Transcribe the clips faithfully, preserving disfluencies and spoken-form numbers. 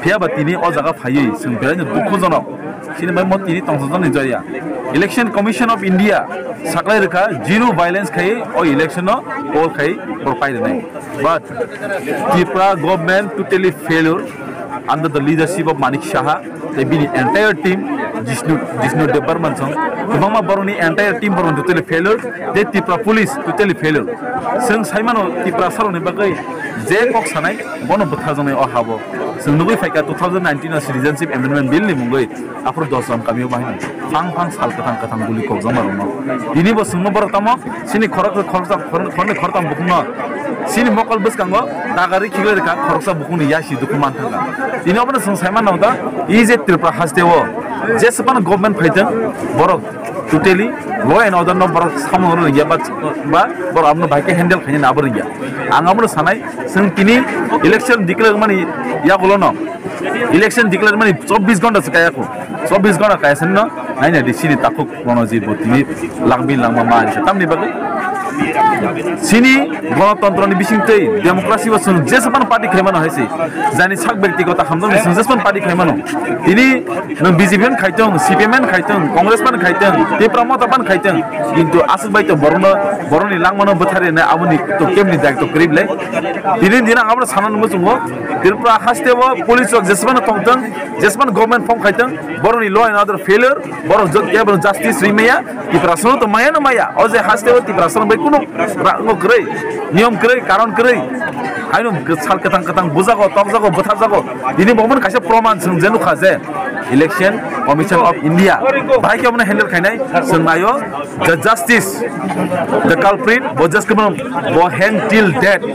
Phiya ba tini o jaga phaiwi chwng belai no dukhujonok. Chini bai mo tini tongthokjak ni jaya. Election Commission of India saklai rwkha zero violence khai o election no poll khai borok pai rwnai. But Tripura government totally failure under the leadership of Manik Saha tei bini entire team, Jishnu, Jishnu Debbarman song kwbangma borokni entire team borok totally failure, tei Tripura police totally failure. Chwng saimano Tripura sarokni bagwi je kok sanai bono bwtharjaknai o habo. Chwng nugwi phaikha two thousand nineteen o Citizenship Amendment Bill ni mungwi aphuru dos jon kamio bahai phang phang sal kwthang kwthang guli kokjakma rokno. Tini bo chwngno borok tamo chini khorok khoroksa khoroknwi khoroktham bukhukno chini mokol bwskango dagarwi khiklai rwkha khoroksa bukhukni yasi dukhu manthangkha. Tini obono chwng saimano ta e je Tripura haste o jeswkmano government phaitwng borok totally law and order no borok samung rwngya ba ba borok abono bai khe handle khaina abo rwngya. Ang abono sanai chwng tini election declare mani yagulo no election declare mani chobbish ghonta se kaya kho chobbish ghonta kaya se no naina di chini takhuk bono je bo tini langbi langma ma ani se tamni bagwi chini gonotontro ni bising tei democracy o chwng jeswkmano party khaimano hai se jani sak byaktigoto hamjakni chwng jeswkmano party khaimano tini Nwng B J P man khaitong, C P M man khaitong, Congress man khaitong, Tipra Motha man khaitong, kintu aswk bai to borokno, borokni langmano bwtharwi rwnai aboni to kebni daitw kwrwi bwle. Tini dina aboni sana nungwi chungo, Tripura haste o police rok jesmano tongtong, jesmano government form khaitong, borokni law and order failure, borok jot kebo justice rwi maya, Tiprasano to maya no maya, o je haste o Tiprasano bai kunu ra-, ngo kwrwi, niyom kwrwi, karon kwrwi. Haino sal kwthang kwthang bujago, tokjago, bwtharjago. Tini bo mani kaisa proman chwng je nukha je Election Commission of India bahai khe omono handle khainai chwng naio the justice, the culprit, bo just kwbang bo hang till death.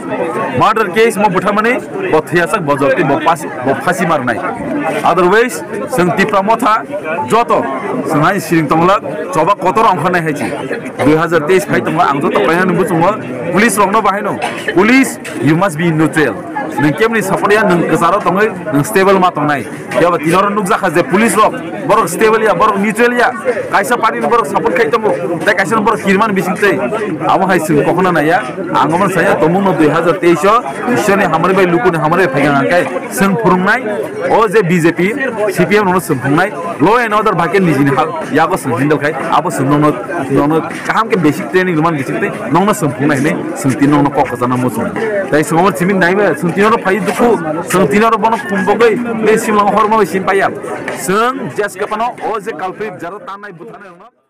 Murder case mo bwtharmani bo thwiyasak bo jotwi bo pasi, bo phasi marnai. Otherwise, chwng Tipra Motha joto chwng hai siring tonglak choba kotor ongkha nai hai chi. Dui hazar teis phai tongo ang joto kainani buchungo police rokno bahaino police you must be neutral. Nwng kemni support ya nwng kwcharo tongwi nwng stable ma tongnai. Phiya ba tinoro nukjakha je police rok borok stable ya borok neutral ya kaisa party ni borok support khai tongo tei kaisa borok kirman bising tei amo hai chwng kokno naiya. Ang omo saya tomung no dui hazar teis o Ishwar ni hamari bai luku ni hamari bai phaigang angkai chwng phwrwngnai o je B J P C P M no chwng phungnai law and order bai khe nijini hal yago chwng handle khai abo chwng nono nono kaham khe basic training rwmani bising tei nokno chwng phungnai hinwi chwng tini nokno kok kwchangno muchung. Tei chwng omo simi naibe chwng tini oro phai dukhu chwng tini oro bono khum bogwi tei simlongo horma bai sim paiya. Chwng jeske phano o je culprit jaro tanai butharnai rokno